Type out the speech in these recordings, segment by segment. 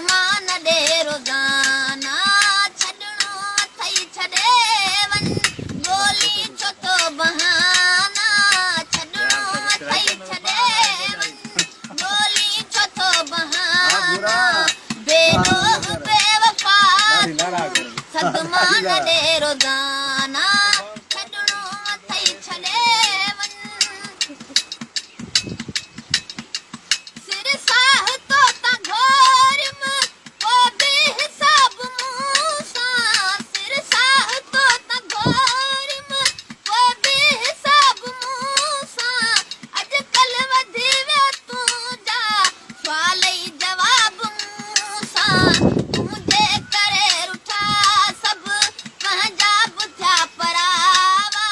صدما نه ڏي روزانا، ڇڏڻو اٿئي ڇڏي وڃ، ڳولي ڇو ٿو بهانا، ڇڏڻو اٿئي ڇڏي وڃ، ڳولي ڇو ٿو بهانا، بي ڏوهه بي وفا تون، صدما نه ڏي روزانا، ڇڏڻو اٿئي ڇڏي وڃ. سر ساهه تو تان گهوريم، پوء بي حساب مون سان، سر ساهه تو تان گهوريم، پوء بي حساب مون سان، اڄ ڪلهه وڌي ويو تنهنجا سوال ئي جواب مون سان، تنهنجي ڪري رٺا سڀ پنهنجا به ٿيا پراوا،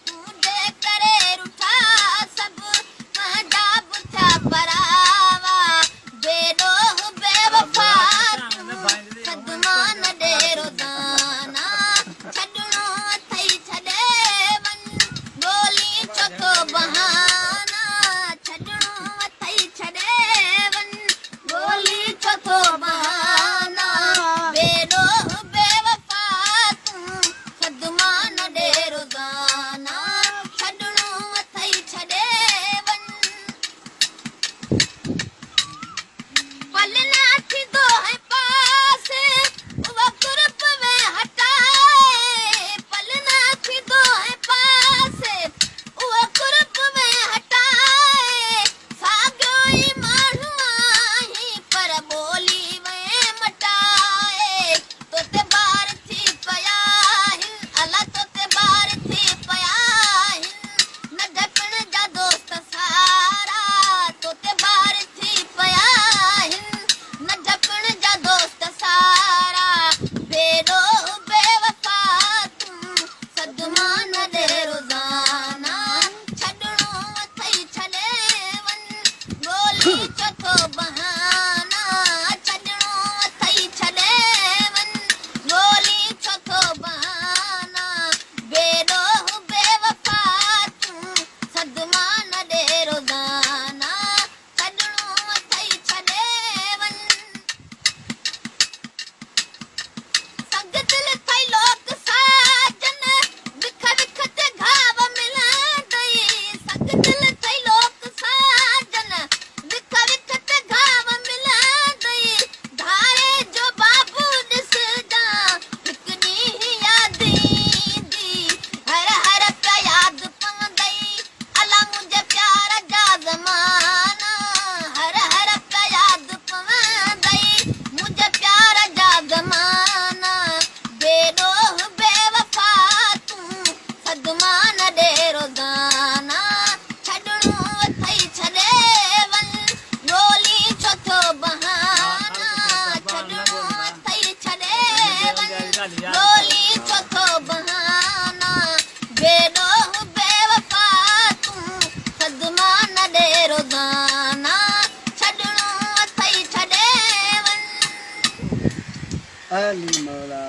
تنهنجي ڪري رٺا سڀ پنهنجا به ٿيا پراوا، بي ڏوهه بي وفا تون، صدما نه ڏي روزانا، ڇڏڻو اٿئي ڇڏي وڃ، ڳولين ڇو ٿو بهانا، ڇڏڻو اٿئي ڇڏي وڃ، ڳولين ڇو ٿو بهانا، بي ڏوهه بي وفا تون، صدما نه ڏي روزانا، ڇڏڻو اٿئي ڇڏي وڃ. پل نه ٿيندو هين پاس، اها قرب ۾ هٽائي، پل نه ٿيندو هين پاس، اها قرب ۾ هٽائي، ساڳيو ئي ماڻهو آهين، پر ٻولي وئين مٽائي، توتي بار ٿي پيا آهن، الا توتي بار ٿي پيا آهن، ننڍپڻ جا دوست سارا، توتي بار ٿي پيا آهن، ننڍپڻ جا دوست سارا، بي ڏوهه بي وفا تون، صدما نه ڏي روزانا، ڇڏڻو اٿئي ڇڏي وڃ، ڳولي ڇو ٿو بهانا، ڇڏڻو اٿئي ڇڏي وڃ، ڳولي ڇو ٿو بهانا، بي ڏوهه بي وفا تون، صدما نه ڏي روزانا، ڇڏڻو اٿئي ڇڏي وڃ. سنگدل ٿئي لوڪ ساجن، وک وک تي گهاو ملندئي، سنگدل ٿئي لوڪ ساجن، وک وک تي گهاو ملندئي، ڌاري جو بابو ڏسجان، هڪ ڏينهن ياد ايندي، هر هر پيا ياد پوندئي، الا منهنجي پيار جا زمانا، هر هر پيا ياد پوندئي، منهنجي پيار جا زمانا، بي ڏوهه بي وفا تون، صدما نه ڏي روزانا، ڇڏڻو اٿئي ڇڏي وڃ، ڳولين ڇو ٿو بهانا، ڇڏڻو اٿئي ڇڏي وڃ، ڳولين ڇو ٿو بهانا، بي ڏوهه بي وفا تون، صدما نه ڏي روزانا، ڇڏڻو اٿئي ڇڏي وڃ. علي مولا.